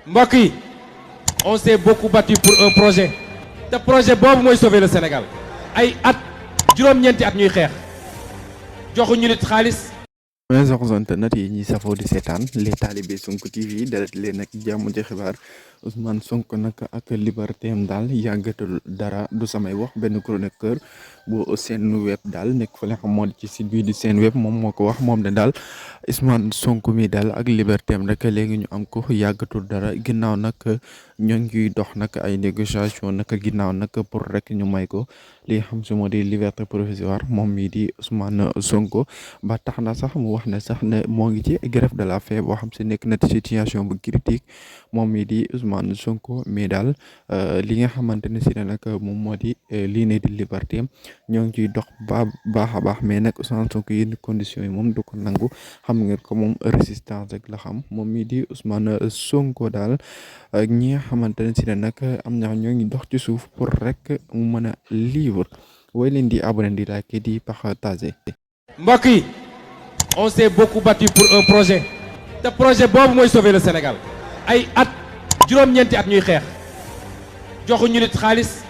mbokk yi on s'est beaucoup battu pour un projet te projet boobu mooy sauver le Sénégal ay at juróom-ñeenti at ñuy xeex joxuñu nit xaalis. mes internet yi ñi safoo di seetaan les talibé Sonko TV dalat leen nag jàmm ci xibaar Ousmane Sonko nag ak liberté am daal yàggatul dara du samay wax benn chroniqueur bu seen web daal nekk fa la xam moo ci site bi di seen web moom moo ko wax moom ne daal Ousmane Sonko mi daal ak liberté am rek léegi ñu am ko yàggatul dara ginnaaw nag ñoo ngi dox nag ay négociation nag ginnaaw nag pour rek ñu may ko li xam si moo di liberté provisoire moom mii di Ousmane Sonko ba tax na sax mu wax ne sax ne moo ngi ci grève de la faim boo xam si nekk na situation bu critique moom mii di Ousmane Sonko mais daal li nga xamante ne si ne nag moom moo di lii ne di liberté am ñoo ngi ciy dox baax a baax mais nag Ousmane Sonko yenn conditions yi moom du ko nangu xam nga ko moom résistance rek la xam moom mii di Ousmane Sonko daal ñi nga xamante ne si ne nag am na ñoo ngi dox ci suuf pour rek mu mën a livre way leen di abonné di like di partager. mbokk yi on s'est beaucoup battu pour un projet te projet boobu mooy sauver le Sénégal ay at juróom-ñeenti at ñuy xeex joxuñu nit xaalis